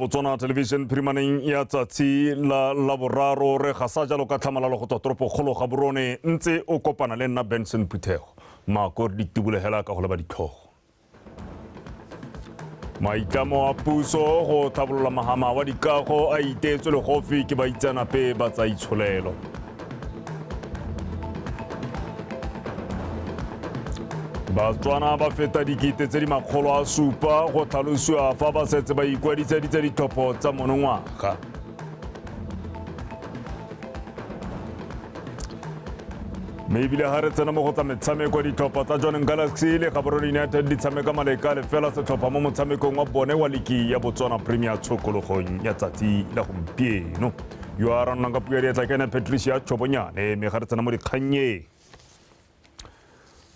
Botswana Television phirimaneng ya tsatsi la Laboraro re gasa jalo ka tlhamalalo go tswa toropokgolo Gaborone ntse o kopana le nna Benson Phuthego. Maako re ditibolegela ka go leba ditlhogo. Maitlamo a puso go tlhabolola mahama wa dikago a iteetswe legofi ke baitseanape ba tsa itsholelo. Batswana ba feta 700,000 go tlhalosiwa fa ba setse ba ikwaditseditse ditlhopho tsa monongwaga. Mme ebile ga re tsena mo go tsa metshameko, ditlhopha tsa Jwaneng Galaxy le Gaborone United di tshameka maleka lefela setlhopha mo motshamekong wa bone wa liki ya Botswana Premier tshokologong ya tsatsi la gompieno. Yo a rannang ka puo ya diatla ke ene Patricia Chobonyane, mme ga re tsena mo dikgannyeng.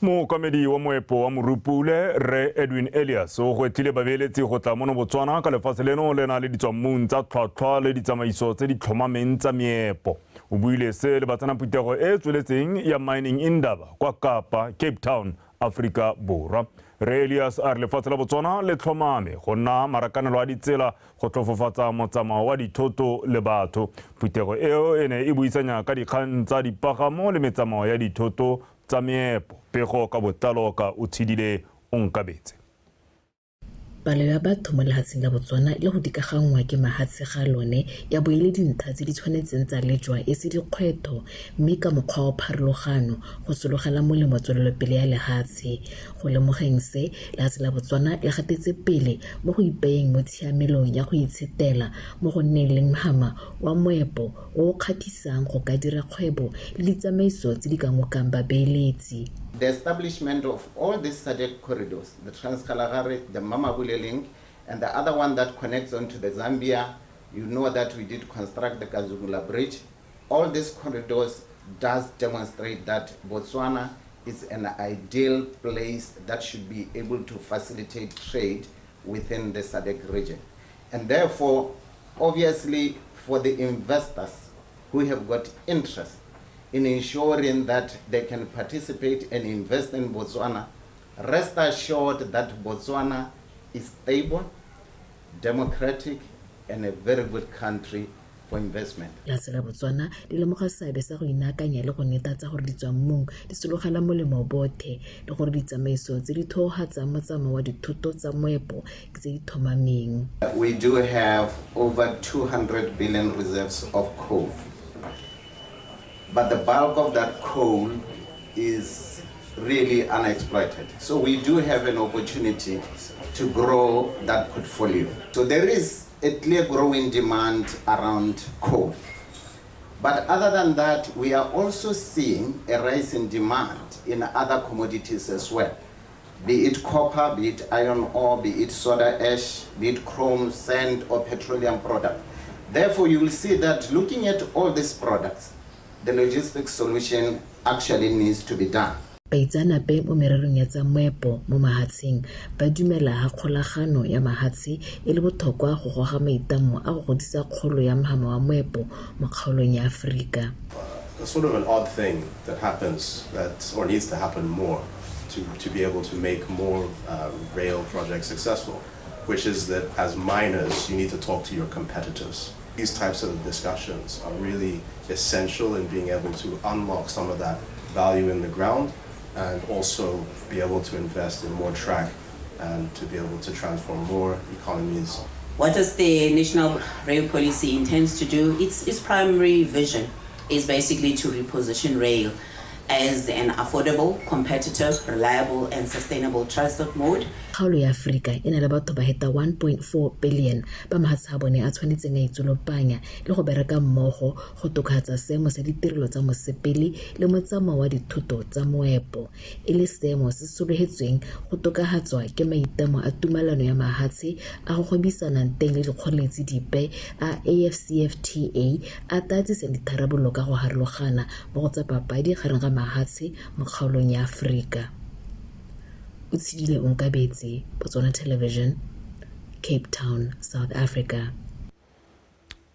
Mookamedi wa moepo wa Morupule Rre Edwin Elias o gwetlhile babeeletsi go tla mono Botswana ka lefatshe leno le na le ditswammung tsa tlhwatlhwa le ditsamaiso tse di tlhomameng tsa meepo. O buile se le batsenaphuthego e e tsweletseng ya Mining Indaba kwa Kapa, Cape Town, Aforika Borwa. Rre Elias a re lefatshe la Botswana le tlhomame go nna marakanelo a ditsela go tlhofofatsa motsamao wa dithoto le batho. Phuthego eo e ne e buisanya ka dikgang tsa dipagamo le metsamao ya dithoto tsa meepo. Pego ka botlalo ka o tshedile o nkabetse. Palo ya batho mo lefatsheng la Botswana le go dikaganngwa ke mahatshe ga lone ya bo e le dintlha tse di tshwanetseng tsa lejwa e se dikgwetho, mme ka mokgwa wa pharologano go sologela molemo tswelelopele ya lehatshe. Go lemogeng se, lehatshe la Botswana le gatetse pele mo go ipeyeng mo tshiamelong ya go itshetela mo go nneng le mhama wa moepo o o kgathisang go ka dira kgwebo le ditsamaiso tse di ka ngokang babeeletsi. The establishment of all these SADC corridors, the Trans-Kalahari, the Mamabule link, and the other one that connects onto the Zambia, you know that we did construct the Kazungula Bridge. All these corridors does demonstrate that Botswana is an ideal place that should be able to facilitate trade within the SADC region. And therefore, obviously, for the investors who have got interest in ensuring that they can participate and invest in Botswana, rest assured that Botswana is stable, democratic, and a very good country for investment. Lefatshe la Botswana le lemoga seabe sa go inaakanya le go netatsa gore ditswammung di sologela molemo bothe le gore ditsamaiso tse di theogatsang motsamao wa dithoto tsa moepo ke tse di tlhomameng. We do have over 200 billion reserves of coal, but the bulk of that coal is really unexploited. So we do have an opportunity to grow that portfolio. So there is a clear growing demand around coal. But other than that, we are also seeing a rise in demand in other commodities as well, be it copper, be it iron ore, be it soda ash, be it chrome, sand, or petroleum product. Therefore, you will see that looking at all these products, the logistics solution actually needs to be done. Baitseanape mo mererong ya tsa moepo mo mahatsheng ba dumela ha kgolagano ya mahatshe e le botlhokwa go goga maitlamo a go godisa kgolo ya mhama wa moepo mo kgaolong ya Aforika. A sort of an odd thing that happens that or needs to happen more to be able to make more rail projects successful, which is that as miners you need to talk to your competitors. These types of discussions are really essential in being able to unlock some of that value in the ground and also be able to invest in more track and to be able to transform more economies. What does the National Rail Policy intends to do? Its primary vision is basically to reposition rail as an affordable, competitive, reliable and sustainable transport mode. Kgaolo ya Aforika e na le batho ba heta 1.4 billion ba mahatshe a bone a tshwanetseng a itsolopanya le go bereka mmogo go tokafatsa seemo sa ditirelo tsa mosepele le motsamao wa dithoto tsa moepo, e le seemo se sologetsweng go tokafatswa ke maitlamo a tumelano ya mahatshe a go gwebisana teng le dikgoreletsi dipe a AfCFTA a tla tsisang ditharabololo ka go harologana mo go tsa papadi gareng ga mahatshe mo kgaolong ya Aforika. O tshedile o nkabetse, Botswana Television, Cape Town, South Africa.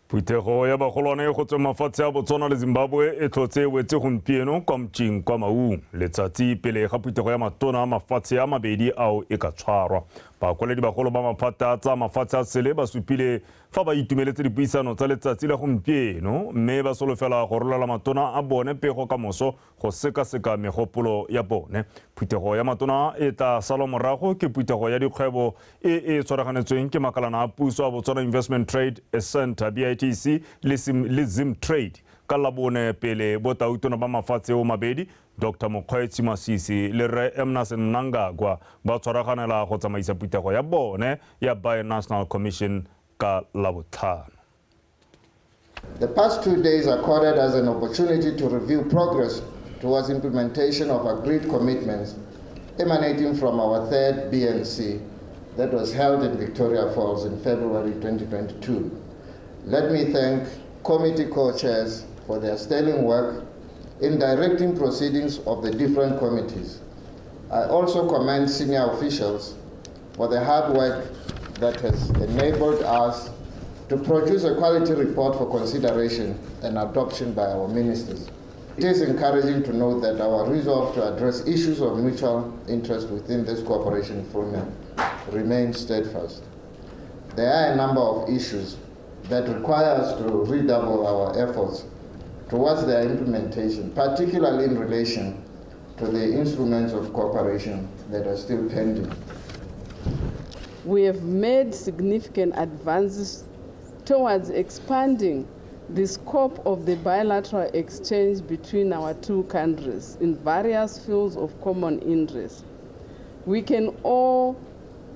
Phuthego ya bagolwane go tswa mafatshe a Botswana le Zimbabwe e tlhotse e wetse gompieno kwa Mtšing kwa Maung, letsatsi pele ga phuthego ya matona a mafatshe a mabedi ao e ka tshwarwa. Bakwaledi bagolo ba maphata tsa mafatshe a sele ba supile fa ba itumeletse dipuisano tsa letsatsi la gompieno, mme ba solofela go rolela matona a bone pego ka moso go sekaseka megopolo ya bone. Phuthego ya matona e tla salwa morago ke phuthego ya dikgwebo e e tshwaraganetsweng ke makalana a puso a Botswana Investment Trade Centre BITC le Zim Trade ka Labone pele botautona ba mafatshe o mabedi Dr. Mokgweetsi Masisi le Rre Emmerson Mnangagwa ba tshwaraganela go tsamaisa phuthego ya bone ya Bi-National Commission ka Labotlhano. The past 2 days accorded us an opportunity to review progress towards implementation of agreed commitments emanating from our third BNC that was held in Victoria Falls in February 2022. Let me thank committee co-chairs for their sterling work in directing proceedings of the different committees. I also commend senior officials for the hard work that has enabled us to produce a quality report for consideration and adoption by our ministers. It is encouraging to note that our resolve to address issues of mutual interest within this cooperation framework remains steadfast. There are a number of issues that require us to redouble our efforts towards their implementation, particularly in relation to the instruments of cooperation that are still pending. We have made significant advances towards expanding the scope of the bilateral exchange between our two countries in various fields of common interest. We can all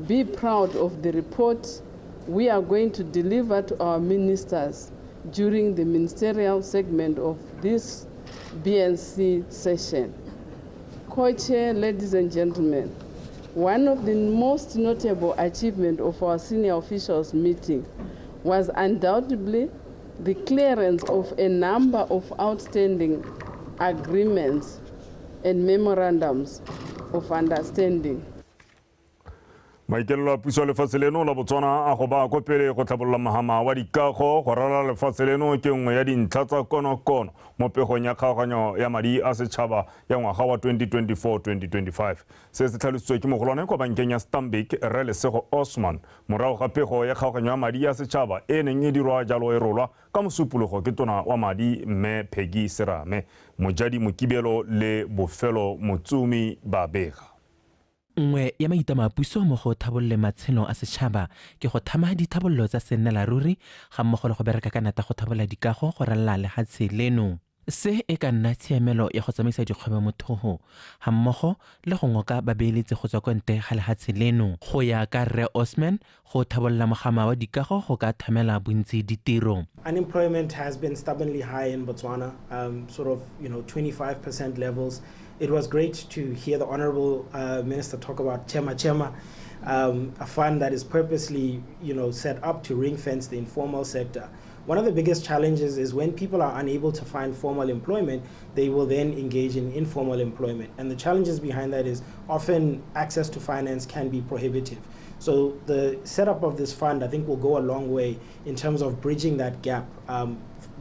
be proud of the report we are going to deliver to our ministers during the ministerial segment of this BNC session. Co-chair, ladies and gentlemen, one of the most notable achievements of our senior officials meeting was undoubtedly the clearance of a number of outstanding agreements and memorandums of understanding. Maikaelelo a puso ya lefatshe leno la Botswana a go ba ko pele go tlhabolola mohama wa dikago go ralala lefatshe leno ke nngwe ya dintlha tsa konokono mo pegong ya kgaoganyo ya madi a setšhaba ya ngwaga wa 2024-2025. Se se tlhalositswe ke mogolwane kwa bankeng ya Stanbic Rre Lesego Osman morago ga pego ya kgaoganyo ya madi a setšhaba e neng e dirwa jalo e rolwa ka mosupologo ke tona wa madi Mme Peggy Serame. Mojadi Mokibelo le Bofelo Motsumi ba bega. Nngwe ya maitamo a puso mo go thabolole matshelo a setšhaba ke go thama dithabololo tsa sennelaruri ga mmogo le go bereka ka nata go thabola dikago go ralala lehatshe leno. Se e ka nna tshiamelo ya go tsamaisa dikgwebo mothogo ga mmogo le go ngoka babeeletsi go tswa kwa ntle ga lehatshe leno. Go ya ka Rre Osman, go thabolola mogama wa dikago go ka thamela bontsi ditiro. Unemployment has been stubbornly high in Botswana, sort of, 25% levels. It was great to hear the Honorable Minister talk about Chema Chema, a fund that is purposely, set up to ring fence the informal sector. One of the biggest challenges is when people are unable to find formal employment, they will then engage in informal employment. And the challenges behind that is often access to finance can be prohibitive. So the setup of this fund, I think, will go a long way in terms of bridging that gap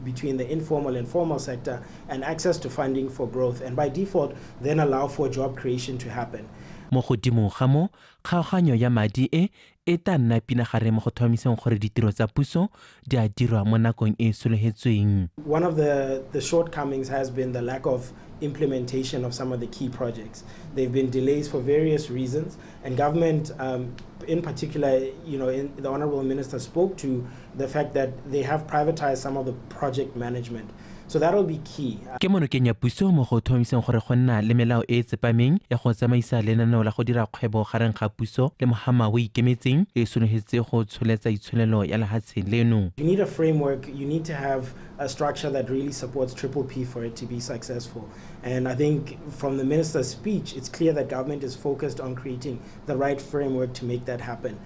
between the informal and formal sector and access to funding for growth, and by default, then allow for job creation to happen. Mo godimo ga mo, kgaoganyo ya madi e e tla nna pinagare mo go tlhomamiseng gore ditiro tsa puso di a dirwa mo nakong e e sologetsweng. One of the shortcomings has been the lack of implementation of some of the key projects. There have been delays for various reasons, and government, in particular, the Honorable Minister spoke to the fact that they have privatized some of the project management. So that'll be key. Ke monokeng ya puso mo go tlhomamiseng gore go nna le melao e e tsepameng ya go tsamaisa lenaneo la go dira kgwebo gareng ga puso le mohama o ikemetseng e sologetse go tsholetsa itsholelo ya lehatshe leno. You need a framework, you need to have a structure that really supports Triple P for it to be successful. And I think from the minister's speech, it's clear that government is focused on creating the right framework to make that happen.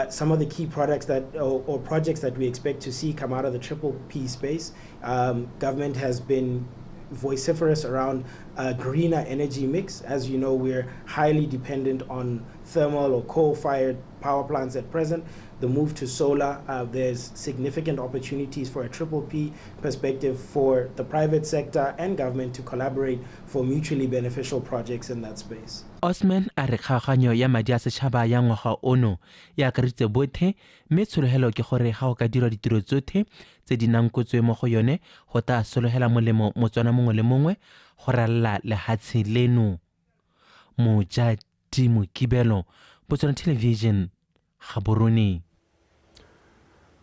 Some of the key products that or projects that we expect to see come out of the Triple P space, government has been vociferous around a greener energy mix. As you know, we're highly dependent on thermal or coal-fired power plants at present. The move to solar, there's significant opportunities for a triple P perspective for the private sector and government to collaborate for mutually beneficial projects in that space. Osman a re kgaoganyo ya madi a setšhaba ya ngwaga ono e akareditse bothe, mme tshologelo ke gore ga go ka dirwa ditiro tsothe tse di nankotswe mo go yone go tla sologela molemo Motswana mongwe le mongwe go ralala lehatshe leno. Mojadi Mokibelo, Botswana Television, Gaborone.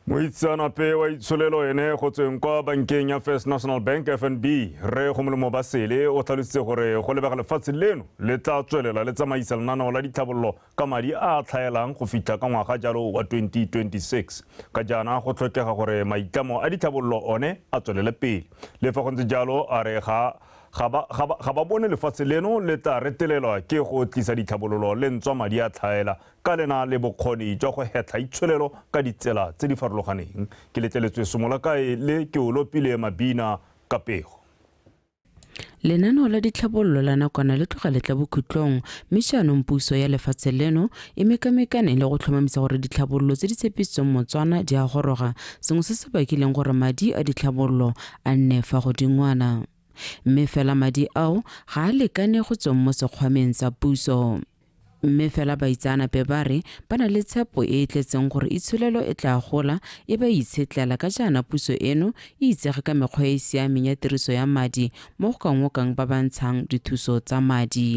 Moitseanape wa itsholelo ene go tsweng kwa bankeng ya First National Bank FNB, Rre Gomolemo Basele o tlhalositse gore go lebega lefatshe leno le tla tswelela le tsamaisa lenaneo la ditlhabololo ka madi a a tlhaelang go fitlha ka ngwaga jalo wa 2026. Ka jaana go tlhokega gore maitlamo a ditlhabololo one a tswelele pele. Le fa go ntse jalo, a re ga ba bone lefatshe leno le tla retelelwa ke go tlisa ditlhabololo le ntswa madi a tlhaela ka lena le bokgoni jwa go hetlha itsholelo ka ditsela tse di farologaneng. Ke letleletswe Somolakae le ke o lopile Mabina ka pego. Lenaneo la ditlhabololo la nakwana le tloga le tla bokhutlong, mme jaanong puso ya lefatshe leno e mekamekane le go tlhomamisa gore ditlhabololo tse di tshepisitsweng Motswana di a goroga, sengwe se se bakileng gore madi a ditlhabololo a nne fa godingwana. Mme fela madi ao ga a lekane go tsweng mo sekgwameng sa puso. Mme fela baitseanape ba re ba na le tshepo e e tletseng gore itsholelo e tla gola e ba itshetlela ka jaana puso eno e itsege ka mekgwa e e siameng ya tiriso ya madi mo go ka ngokang ba ba ntshang dithuso tsa madi.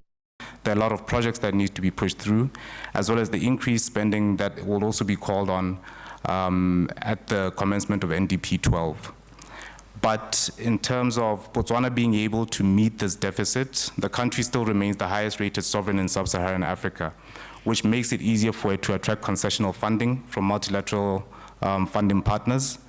There are a lot of projects that need to be pushed through, as well as the increased spending that will also be called on at the commencement of NDP 12. But in terms of Botswana being able to meet this deficit, the country still remains the highest rated sovereign in sub-Saharan Africa, which makes it easier for it to attract concessional funding from multilateral funding partners,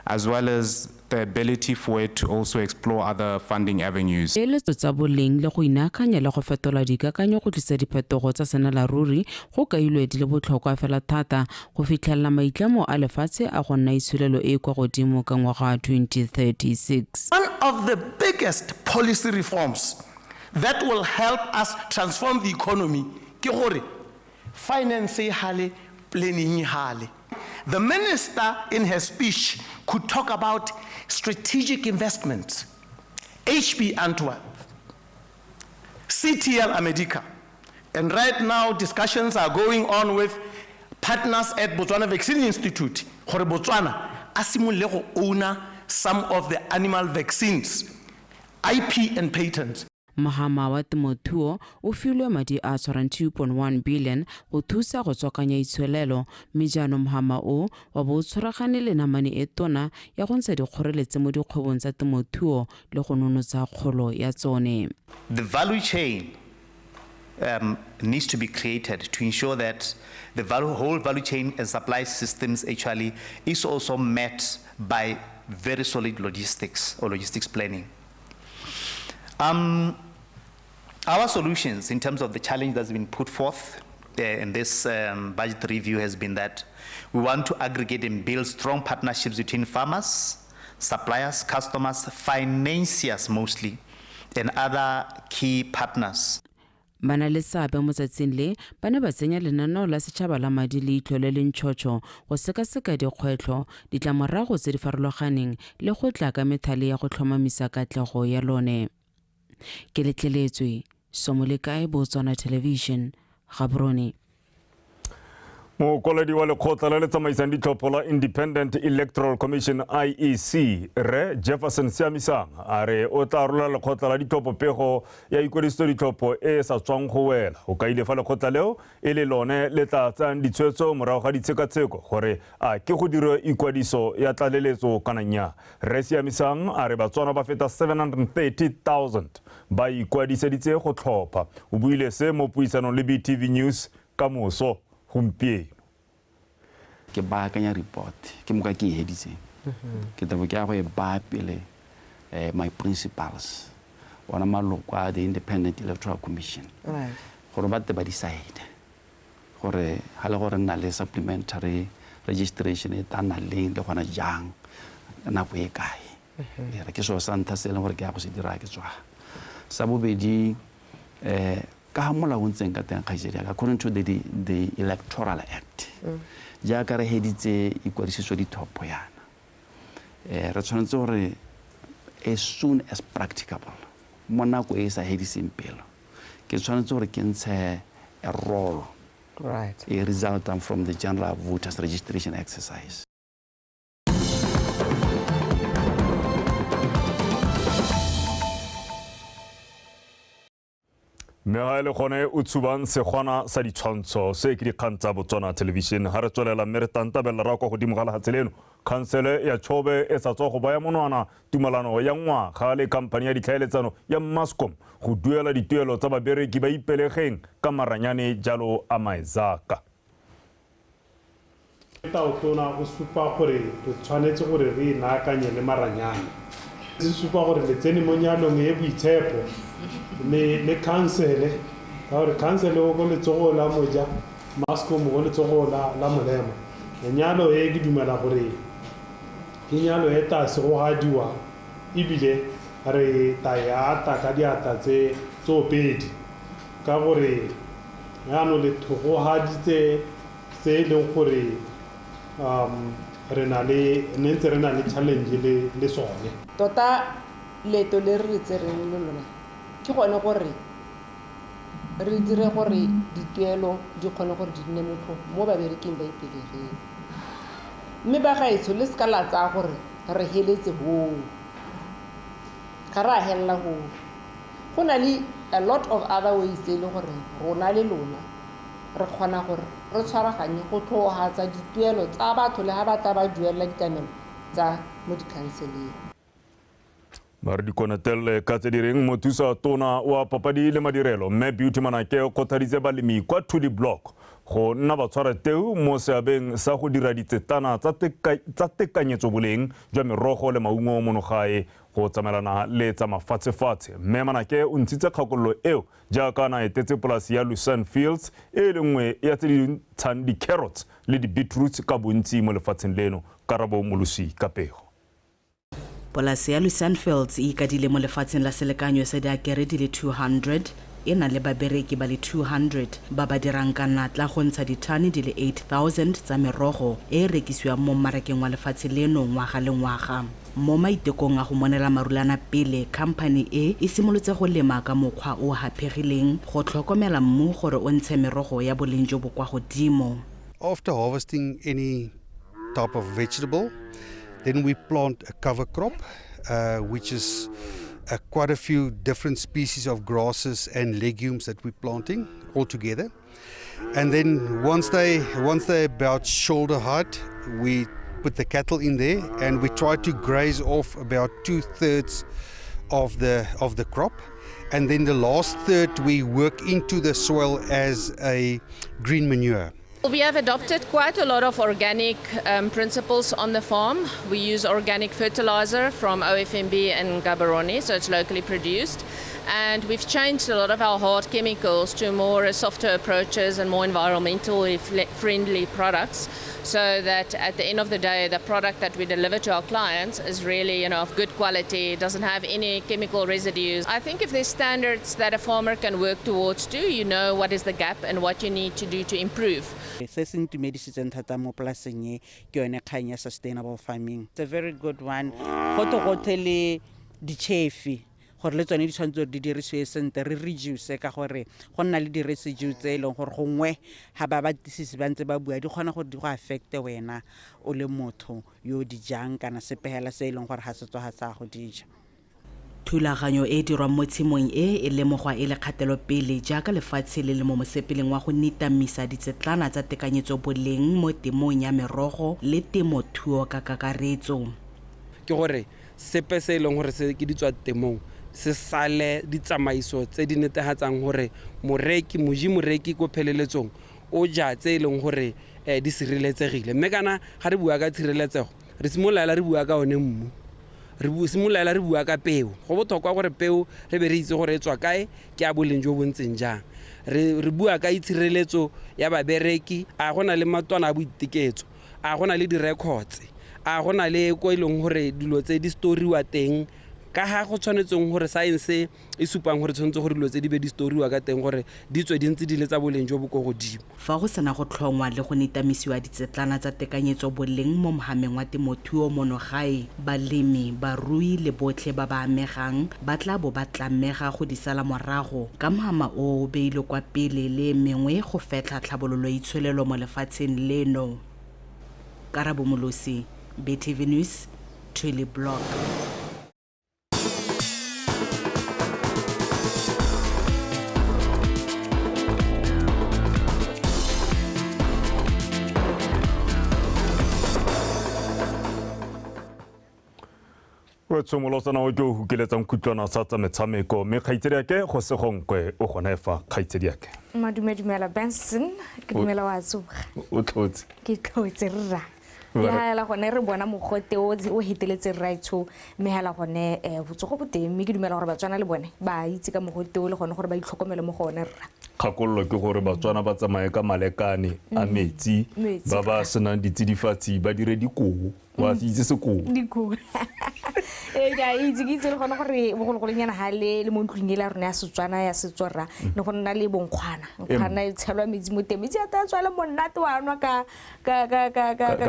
as well as the ability for it to also explore other funding avenues. Eletso tsa boleng le go inaakanya le go fetola dikakanyo go tlisa diphetogo tsa senela ruri go kailwe di le botlhokwa fela thata go fitlhelela maitlamo a lefatshe a go nna itsholelo e kwa godimo ka ngwaga wa 2036. One of the biggest policy reforms that will help us transform the economy ke gore finance e hale, planning e hale. The minister in her speech could talk about strategic investments, HP Antwerp, CTL America, and right now discussions are going on with partners at Botswana Vaccine Institute, gore Botswana a simolole go owner some of the animal vaccines, IP and patents. Mohama wa temothuo o filwe madi a tshwarang 2.1 billion go thusa go tswakanya itsholelo, mme jaanong mohama o wa bo o tshwaragane le namane e tona ya go ntsha dikgoreletsi mo dikgwebong tsa temothuo le go nonotsha kgolo ya tsone. The value chain needs to be created to ensure that the whole value chain and supply systems actually is also met by very solid logistics or logistics planning. Our solutions in terms of the challenge that's been put forth in this budget review has been that we want to aggregate and build strong partnerships between farmers, suppliers, customers, financiers mostly, and other key partners. Ba na le seabe mo tsatsing le ba ne ba tsenya lenaneo la setšhaba la madi le leitlho le le ntšhotšho go sekaseka dikgwetlho, ditlamorago tse di farologaneng le go tla ka methale ya go tlhomamisa katlego ya lone. Ke letleletswe Somolekae, Botswana Television, Gaborone. Mokwaledi wa lekgotla le le tsamaisang ditlhopho la Independent Electoral Commission IEC, Rre Jefferson Siamisang, a re o tla rola lekgotla la ditlhopho pego ya ikwadiso ditlhopho e sa tswang go wela. O kaile fa lekgotla leo e le lone le tla tsayang ditshwetso morago ga ditshekatsheko gore a ke go dirwe ikwadiso ya tlaleletso kana nnyaa. Rre Siamisang a re Batswana ba feta 730,000 ba ikwadiseditse go tlhopha. O buile se mo puisanong le BTV News ka moso gompieno. Ke baakanya report ke moka ke e heditseng, ke tabo ke ya go e baya pele my principals, ona maloko a the Independent Electoral Commission, gore ba tle ba decide gore ga le gore nna le supplementary registration e tla nna leng le gona jang nako e kae. Re ke selo sa ntlha se e leng gore ke ya go se dira ke tswa. Sa bobedi, ka ha molao o ntseng ka teng kgaitsedi ya ka, according to the Electoral Act, Jaaka re heditse ikwadisetso dithopo yana, re tshwanetse gore as soon as practicable, mo nako e sa hediseng pelo, ke tshwanetse gore ke ntshe a roll, right, a resultant from the general voters registration exercise. Mme ga e le gone o tshubang segwana sa ditshwantsho se ke dikgang tsa Botswana Television. Ga re tswelela mme re tantabella ra kwa godimo ga lehatshe leno, khansele ya Chobe e sa tswa go baya monwana tumalano ya ngwaga le khamphani ya ditlhaeletsano ya Mascom go duela dituelo tsa babereki ba ipelegeng ka maranyane jalo a maezaka. Tautona o supa gore re tshwanetse gore re inaakanye le maranyane. Se supa gore le tsene mo nyalong e boitshepo le khansele, ka gore khansele o go letsogo la moja, Mascom go letsogo la molema. Lenyalo e ke dumela gore ke nyalo e ta se go gadiwa ebile re ta ya ata ka diatla tse tsopedi, ka gore jaanong le thogogaditse se e leng gore re na le ne ntse re na le challenge le sone. Tota leeto le re le tsereng le lona ke gone gore re dire gore dituelo di kgone gore di nne motlhofo mo babereking ba ipelegeng. Mme ba gaetsho le seka la tsaya gore re heletse hoo, ga re a helela hoo. Go na le a lot of other ways tse e leng gore rona le lona re kgona gore re tshwaraganye go tlhohatsa dituelo tsa batho le ha ba tla ba duelela ditlamelo tsa mo dikhanseleng. Ba re dikonatelle ka tse di reng mothusa tona wa papadi le madirelo mme Beauty Manake o kgothaditse balemi kwa Thuli Block go nna ba tshwara teu mo seabeng sa go dira ditsetana tsa tekanyetso boleng jwa merogo le maungo mono gae go tsamaelana le tsa mafatshefatshe. Mme Manake o ntshitse kgakololo eo jaaka na etetse polasi ya Lucerne Fields e le nngwe ya tse di ntshang di-carrots le di-beetroots ka bontsi mo lefatsheng leno. Karabo Molosi ka pego. Polasi ya Lucerne Fields e ikadile mo lefatsheng la selekanyo sa diakere di le 200, e na le babereki ba le 200 ba ba dirang ka natla go ntsha dithane di le 8000 tsa merogo e e rekisiwang mo mmarakeng wa lefatshe leno ngwaga le ngwaga. Mo maitekong a go monela marulana pele, khamphani e e simolotse go lema ka mokgwa o haphegileng go tlhokomela mmu gore o ntshe merogo ya boleng jo bo kwa godimo. After harvesting any type of vegetable, then we plant a cover crop, which is quite a few different species of grasses and legumes that we're planting all together. And then once they're about shoulder height, we put the cattle in there and we try to graze off about 2/3 of the crop. And then the last third we work into the soil as a green manure. We have adopted quite a lot of organic principles on the farm. We use organic fertilizer from OFMB and Gaborone, so it's locally produced. And we've changed a lot of our hard chemicals to more softer approaches and more environmentally friendly products, so that at the end of the day, the product that we deliver to our clients is really, of good quality, doesn't have any chemical residues. I think if there's standards that a farmer can work towards too, you know what is the gap and what you need to do to improve. Se se ntumedisitseng thata mo polaseng e ke yone kgang ya sustainable farming. It's a very good one. Gote le ditšhefi gore le tsone di tshwanetse gore di dirisiwe sentle, re reduce ka gore go nna le di-residue tse e leng gore gongwe ga ba batlisisi ba ntse ba bua di kgona gore di go affecte wena o le motho yo di jang kana sepegela se e leng gore ga se tswa ga sa go di ja. Thulaganyo e dirwang mo tshimong e e lemogwa e le kgatelopele jaaka lefatshe le le mo mosepeleng wa go nitamisa ditsetlana tsa tekanyetso boleng mo temong ya merogo le temothuo ka kakaretso. Ke gore sepe se e leng gore se ke di tswa temong se sale ditsamaiso tse di netefatsang gore moreki moji moreki ko pheleletsong o ja tse e leng gore di sireletsegile. Mme kana ga re bua ka tshireletsego re simolola re bua ka one mmu, re simolola re bua ka peo. Go botlhokwa gore peo re be re itse gore e tswa kae, ke a boleng jo bo ntseng jang. Re bua ka itshireletso ya babereki, a gona le matwana a boiteketso, a gona le di-records, a gona le ko e leng gore dilo tse di storiwa teng Ka ga go tshwanetseng gore science e supang gore tshwanetse gore dilo tse di be di storiwa ka teng gore di tswe di ntse di le tsa boleng jo bo ko godimo. Fa go sena go tlhongwa le go nitamisiwa ditsetlana tsa tekanyetso boleng mo mohameng wa temothuo mono gae, balemi, barui le botlhe ba ba amegang ba tla bo ba tlamega go di sala morago ka mohama o o beilwe kwa pele le e mengwe go fetlha tlhabololo itsholelo mo lefatsheng leno. Karabo Molosi, BTV News, Twilly Block. Tshomolosana o ke o hukeletsang kutlwana sa tsa metshameko mme kgaitsediake go se gonkwe o gona e fa kgaitsediake. Madumedumela Benson, ke dumela wa tsoga. O tlotse. Ke tlotse rra. Le ha gone re bona mogote o heteletse rraetsho mme hela gone botsogo bo teng mme ke dumela gore Batswana le bone ba itse ka mogote o le gone gore ba itlhokomele mo go one rra. Kgakololo ke gore Batswana ba tsamaye ka malekane a metsi, ba ba senang ditsidifatsi ba dire dikobo. Wa itse sekobo. Dikobo. Ke a itse, ke itse le gone gore bogologolonyana ha le mo ntlong e la rona ya Setswana ya setso rra, ne go nna le bonkgwana. Nkgwana e tshelwa metsi mo teng, metsi a ta tswa le monate wa nwa ka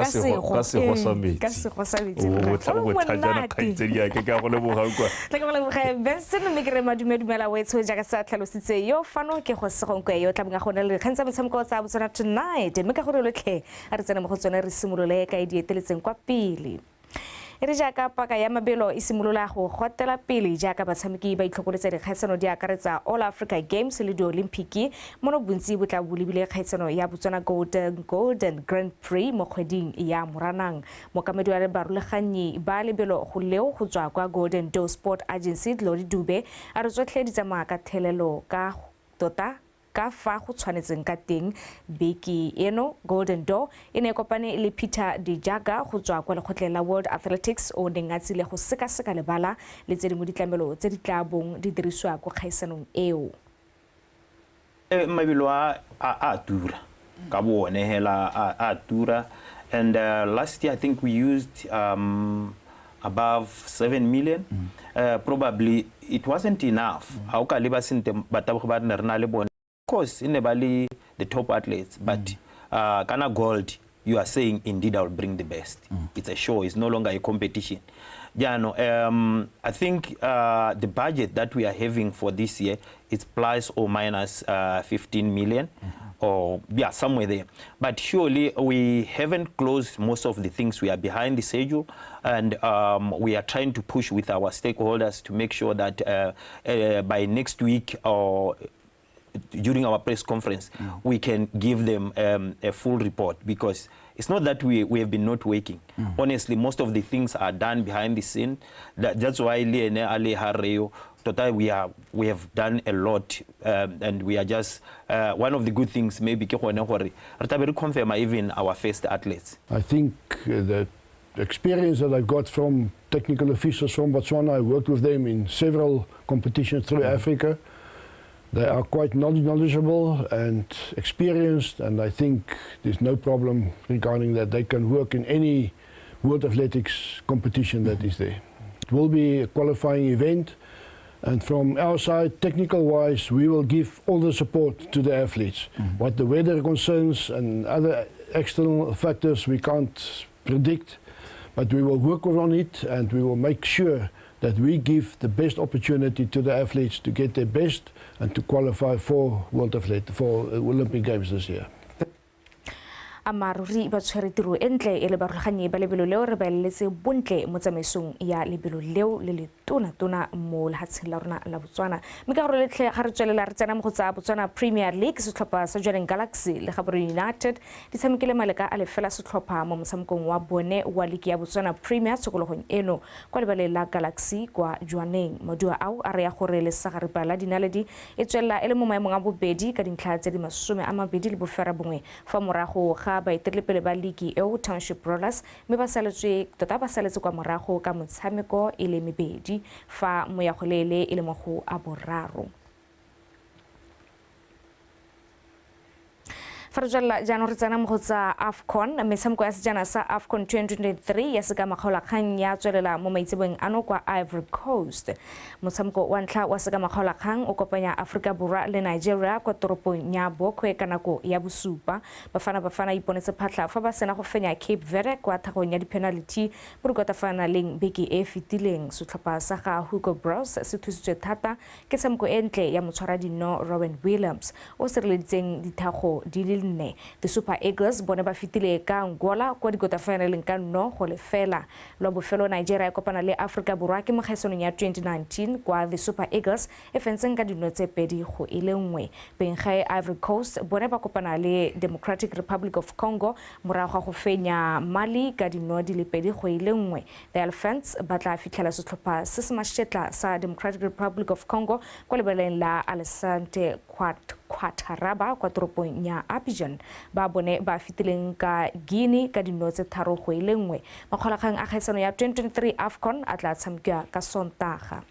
sego. Ka sego sa metsi. Ka sego sa metsi. O tla go botlhajana kgaitsedi ke a go leboga kwa. Tla ke go leboga Benson mme ke re madumedumela wetsho jaaka sa tlhalositse yo fano ke go segonkwe yo tla bong a go na le dikgang tsa metshameko tsa Botswana Tonight mme ka gore lotlhe a re tsene mo go tsone re simolole ka e di eteletseng kwa pele. E re jaaka paka ya mabelo e simolola go gotela pele jaaka batshameki ba itlhokoletsa dikgaisano di akaretsa All Africa Games le di-Olympic mono bontsi bo tla bo lebile kgaisano ya Botswana Golden Grand Prix mo kgweding ya Moranang. Mookamedi wa barulaganyi ba lebelo go leo go tswa kwa Golden Door Sport Agency Glory Dube a re tsotlhe di tsamaya ka thelelo ka tota ka fa go tshwanetseng ka teng. Beke eno Golden Door e ne e kopane le Peter De Jager go tswa kwa lekgotleng la World Athletics o neng a tsile go sekaseka lebala le tse dingwe ditlamelo tse di tla bong di dirisiwa ko kgaisanong eo. Mabelo a tura ka bo one hela a tura, and last year I think we used above 7 million. Probably it wasn't enough. Ha o ka leba sente batabogi ba ne re na le bone. Of course, in Bali, the top athletes, but Ghana Gold, you are saying, indeed, I will bring the best. It's a show. It's no longer a competition. Yeah, no, I think the budget that we are having for this year is plus or minus 15 million, or yeah, somewhere there. But surely we haven't closed most of the things. We are behind the schedule, and we are trying to push with our stakeholders to make sure that by next week or during our press conference, we can give them a full report, because it's not that we have been not working. Honestly, most of the things are done behind the scene. That's why we have done a lot, and we are just, one of the good things maybe confirm even our first athletes. I think the experience that I got from technical officials from Botswana, I worked with them in several competitions through Africa. They are quite knowledgeable and experienced, and I think there's no problem regarding that. They can work in any World Athletics competition that is there. It will be a qualifying event, and from our side, technical-wise, we will give all the support to the athletes. What the weather concerns and other external factors we can't predict, but we will work on it, and we will make sure that we give the best opportunity to the athletes to get their best and to qualify for World Athletics, for Olympic Games this year. Amaruri ba tshwere tiro e ntle e le barulaganyi ba lebelo leo re ba eletse bontle mo tsamaisong ya lebelo leo le le tona-tona mo lefatsheng la rona la Botswana. Mme ka gore letlhe ga re tswelela re tsena mo go tsa Botswana Premier League, setlhopha sa Jwaneng Galaxy le Gaborone United di tshamekile maleka a lefela setlhopha mo motshamekong wa bone wa ligi ya Botswana Premier tshokologong eno kwa lebaleng la Galaxy kwa Jwaneng. Maduo ao a re ya gore lesagaripa la dinaledi e tswelela e le mo maemong a bobedi ka dintlha tse di 29 fa morago ga baeteledipele ba ligi eo Township Rollers, mme ba saletswe tota ba saletse kwa morago ka motshameko e le mebedi fa moyagolele e le mo go a boraro. Fa re tswelela jaanong re tsena mo go tsa AFCON. Metshameko ya sejana sa AFCON 2023 ya sekamakgaolakgang ya tswelela mo maitseboeng ano kwa Ivory Coast. Motshameko wa ntlha wa sekamakgaolakgang o kopanya Aforika Borwa le Nigeria kwa toropong ya Bokwe ka nako ya bosupa. Bafana Bafana iponetse phatlha fa ba sena go fenya Cape Verde kwa thagong ya di-penalty mo dikotafanaleng beke e e fetileng. Setlhopha sa ga Hugo Broos se thusitswe thata ke tshameko e ntle ya motshwaradino Rowan Williams o sireleditseng dithago di le 4. The Super Eagles bone ba fetile ka Angola kwa dikotafanaleng ka 0-0. Lwa bofelo Nigeria e kopana le Aforika Borwa ke mo kgaisanong ya 2019 kwa The Super Eagles e fentseng ka dino tse 2-1. Benggae Ivory Coast bone ba kopana le Democratic Republic of Congo morago ga go fenya Mali ka dino di le 2-1. The Elephants ba tla fitlhela setlhopha se se mašetla sa Democratic Republic of Congo kwa lebaleng la Alassane Ouattara kwa toropong ya Abidjan. Ba bone ba fetileng ka Guinea ka dino tse 3-1. Makgolakgang a kgaisano ya 2023 AFCON a tla tshamekiwa ka Sontaga.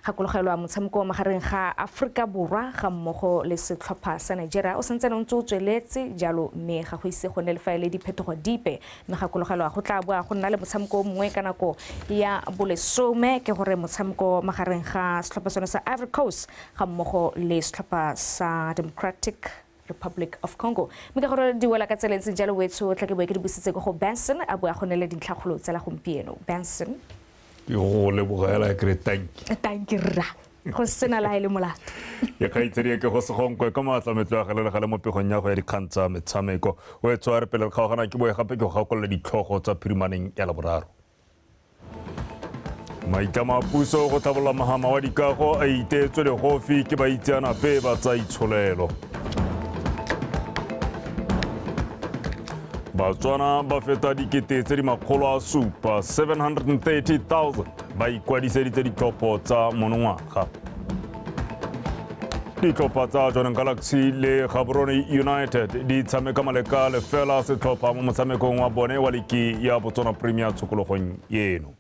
Gakologelwa motshameko magareng ga Aforika Borwa ga mmogo le setlhopha sa Nigeria o santse o ntse o tsweletse jalo, mme ga go ise go nne le fa e le diphetogo dipe. Mme gakologelwa go tla boa go nna le motshameko o mongwe ka nako ya bolesome, ke gore motshameko magareng ga setlhopha sone sa Ivory Coast ga mmogo le setlhopha sa Democratic Republic of Congo. Mme ka gore di wela ka tsela e ntseng jalo wetsho, tla ke boe ke di busitse ko go Benson a boa go nne le dintlhakgolo tsa la gompieno. Benson, ke go lebogela ke re thank you. Thank you rra. Go sena la ile molato. Ke kgaitsedi ke go segonkwe ka maatla metlo ya gale gale mo pegong ya go ya dikgang tsa metshameko. O e tshware pele re kgaogana ke boe gape ke go gakolola ditlhogo tsa phirimaneng ya Laboraro. Maitlamo a puso go tlhabolola mohama wa dikago a iteetswe legofi ke baitseanape ba tsa itsholelo. Batswana ba feta dikete tse di 700, 730,000 ba ikwadiseditse ditlhopho tsa monongwaga. Ditlhopha tsa Jwaneng Galaxy le Gaborone United di tshameka maleka lefela setlhopha mo motshamekong wa bone wa liki ya Botswana Premier tshokologong eno.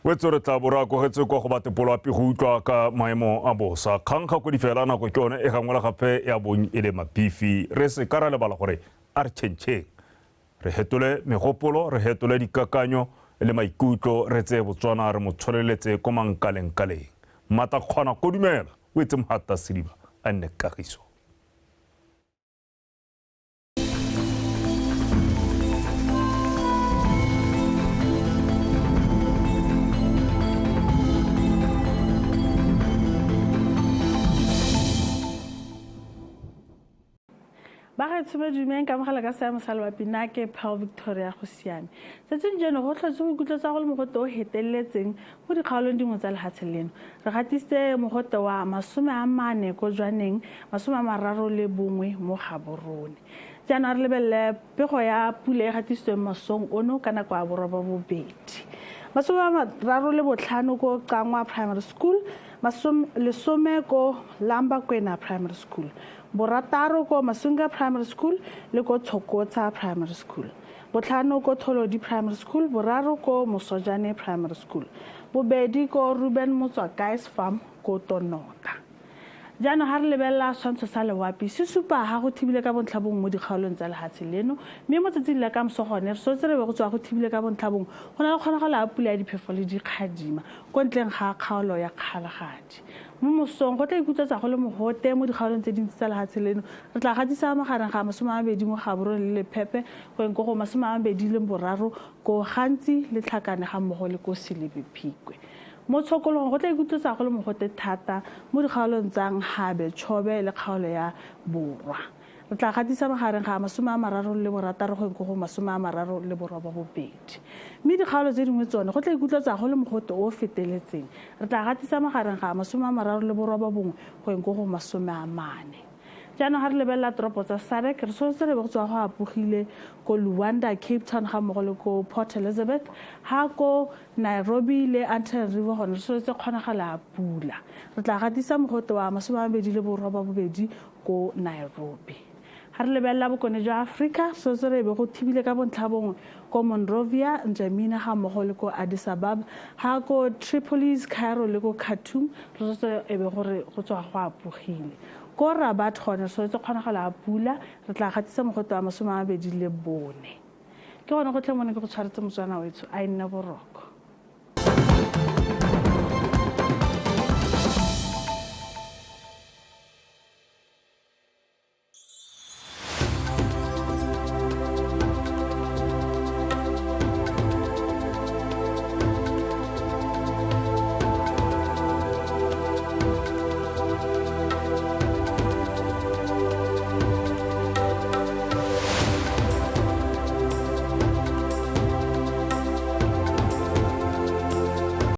Wetso re tla bo re akogetse kwa go batepolo go utlwa ka maemo a bosa. Kgang ga kodi fela nako ke yone e gangwela gape ya bong e le mabifi. Re se ka ra lebala gore a re tšhentšheng, re hetole megopolo, re hetole dikakanyo le maikutlo, re tseye Botswana re mo tsholeletse ko mankaleng-kaleng. Mata kgona kodumela o etse Mohata Sediba a nne kagiso. Ba gaetsho ba dumeng ka mogala ka seemo sa loapi, nna ke Pearl Victoria go siame. Tsatsing jeno go tlhotse go ikutlwetsa go le mogote o heteletseng mo dikgaolong dingwe tsa lefatshe leno. Re gatisitse mogote wa 40 ko Jwaneng, 31 mo Gaborone. Jaanong re lebelele pego ya pula e gatisitsweng mosong ono ka nako ya 8:30. 35 ko Kangwa Primary School, 10 ko Lambakwena Primary School, 6 ko Masunga Primary School le ko Tshokotsa Primary School, 5 ko Tholodi Primary School, 3 ko Mosojane Primary School, 2 ko Ruben Motswakais Farm ko Tonota. Jaanong ga re lebelela setshwantsho sa lewapi se supa ga go thibile ka bontlhabongwe mo dikgaolong tsa lefatshe leno, mme mo tsatsing la kamoso gone re setse re be go tswa go thibile ka bontlhabongwe go na le kgonagalo ya pula ya diphefo le dikgadima ko ntleng ga kgaolo ya Kgalagadi. Mo mosong go tla ikutlwetsa go le mogote mo dikgaolong tse dintsi tsa lefatshe leno. Re tla gatisa magareng ga 20 mo Gaborone le Lephepe go eng ko go 23 ko Gantsi le Tlhakane ga mmogo le ko Selebi Phikwe. Mo tshokologong go tla ikutlwetsa go le mogote thata mo dikgaolong tsa Nhabe, Chobe le kgaolo ya Borwa. Re tla gatisa magareng ga 36 go eng ko go 38. Mme dikgaolo tse dingwe tsone go tla ikutlwetsa go le mogote o feteletseng. Re tla gatisa magareng ga 39 go eng ko go 40. Jaanong ga re lebelela toropo tsa SADC, re tshwanetse re be go tswa go apogile ko Luanda, Cape Town ga mmogo le ko Port Elizabeth, ga ko Nairobi le Antananarivo gone re tshwanetse kgonagalo ya pula. Re tla gatisa mogote wa 28 ko Nairobi. Ga re lebelela bokone jwa Aforika, setse re be go thibile ka bontlha bongwe ko Monrovia, N'Djamena ga mmogo le ko Addis Ababa, ga ko Tripolis, Cairo le ko Khartoum re setse e be gore go tswa go apogile. Ko Rabat gone re soletse kgonagalo ya pula, re tla gatisa mogote wa 24. Ke gone go tlhe mone ke go tshwaretse Motswana wetsho, a e nne boroko.